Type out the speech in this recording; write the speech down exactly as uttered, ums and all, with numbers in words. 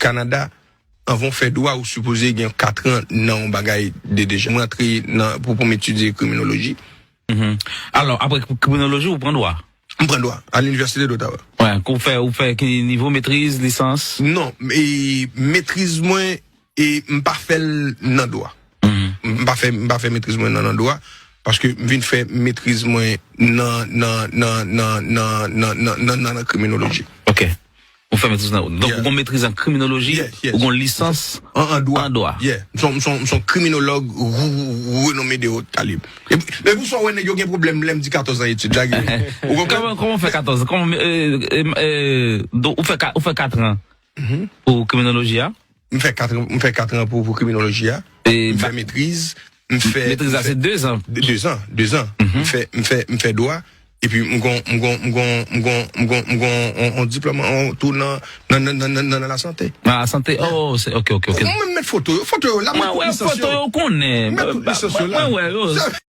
Kanada, anvan w fè dwa, ou sipoze gen katran nan yon bagay de deja. Mwen antre nan, pou, pou m etidye kriminoloji. Mhm. Alò, apre kriminoloji, ou pran dwa? M pran dwa, a Linivèsite d'Ottawa. Wè, ou fè, ou fè ki nivo, metriz, lisans? Non, e, metriz mwen, e, m pa fè l nan dwa. M pa fè, m pa fè metriz mwen nan, nan dwa, paske m vin fè metriz mwen nan, nan, nan, nan, nan, nan, nan, nan, nan kriminoloji. Ok. Ou fè metriz nan. Donk, ou gon metriz an kriminoloji, ou gon lisans an, an dwa. An dwa. Yeah. M se yon, m se yon, m se yon kriminològ renome de haute kalib. E, e pou sa w wè nèg yo gen pwoblèm lè m di katòz an etid la. Ou konprann? Kòman, kòman w fè katòz an? Kòman, e, e, e, donk, ou fè ka, ou fè katran pou kriminoloji a? M fè katran, m fè katran pou, pou kriminoloji a. M fè metriz, m fè. Metriz la se dezan. Dezan, dezan. M fè, m fè, m fè dwa. Epi m gon, m gon, m gon, m gon, m gon, m gon on, on diplòm on, tou nan, nan, nan, nan, nan, nan lasante. Nan lasante, oh, se, ok, ok, ok. Mwen met foto yo, foto yo la, mwen wè foto yo konnen. Mwen wè yo.